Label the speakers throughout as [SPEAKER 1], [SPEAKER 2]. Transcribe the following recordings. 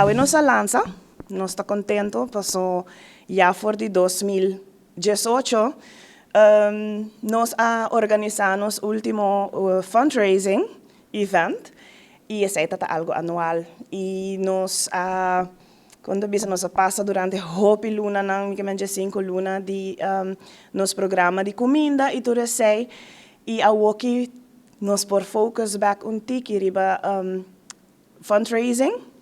[SPEAKER 1] Awe nos a lansa, nos ta contento, paso ya for di 2018 nos a organisa nos ultimo fundraising event y esey ta algo anual y nos a cuando bisa nos a pasa durante hopi luna nan cu men 5 luna di nos programa di cuminda y tur esey y awoki nos por focus back un tiki riba fundraising.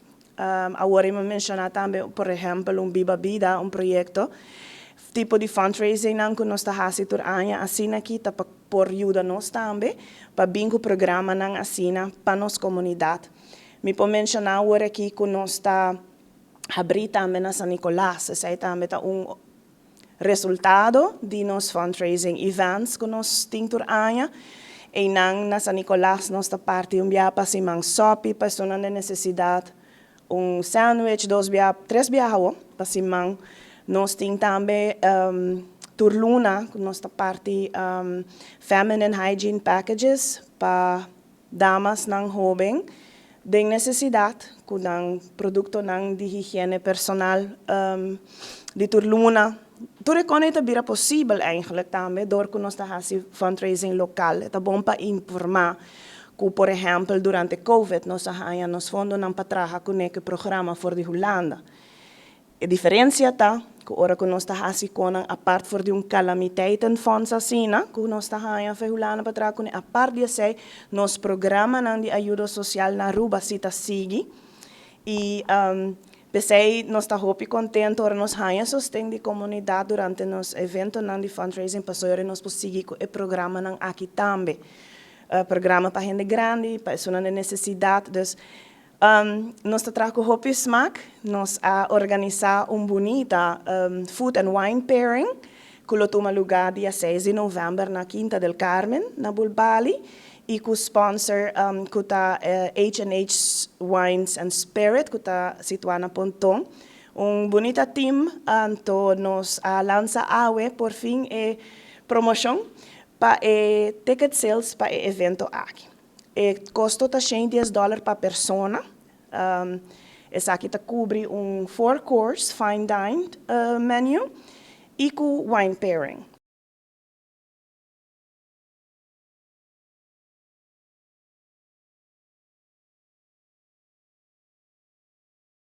[SPEAKER 1] Awor mi a menciona tambe, por ehempel, un Biba Bida, un proyecto tipo di fundraising nan cu nos ta haci tur aña asina aki ta pa por yuda nos tambe pa bin cu programa nan asina pa nos comunidad. Mi por menciona awor aki cu nos ta habri tambe na San Nicolas, esey tambe ta un resultado di nos fundraising events cu nos tin tur aña. Y nan na San Nicolas nos ta parti un biaha pa siman sopi pa personanan den necesidad, un sandwich, dos bia, tres biaha pa siman. Nos tin tambe tur luna, nos ta parti feminine hygiene packages pa damas nan hoben den necesidad, cu nan producto nan di higiene personal di tur luna. Tur e cos ta bira posibel eigenlijk tambe door cu nos ta haci fundraising local. Ta bon pa informa cu, por ehempel, durante COVID nos a haya nos fondo nan pa traha cu e programa for di Hulanda. E diferencia ta cu ora cu nos ta haci cos apart for di un calamiteitenfonds asina, cu nos ta haya for Hulanda pa traha cu apart di esey, nos programa nan di ayudo social na Aruba si ta sigui. Y p'esey nos ta hopi contento ora nos haya sosten di comunidad durante nos evento nan di fundraising, paso nos por sigui cu e programa nan aki tambe. Programa pa hende grandi, pa personanan den necesidad. Dus nos ta traha cu hopi smaak, nos a organisa un bunita food and wine pairing, cu lo tuma luga dia 6 di november na Quinta del Carmen, na Bulbali, y cu sponsor cu ta H&H Wines and Spirit, cu ta situa na Ponton. Un bunita team, anto nos a lansa awe, por fin, e promocion pa e ticket sales pa e evento aki. E costo ta $110 pa persona. Esaki ta cubri un four course fine dine menu y cu wine pairing.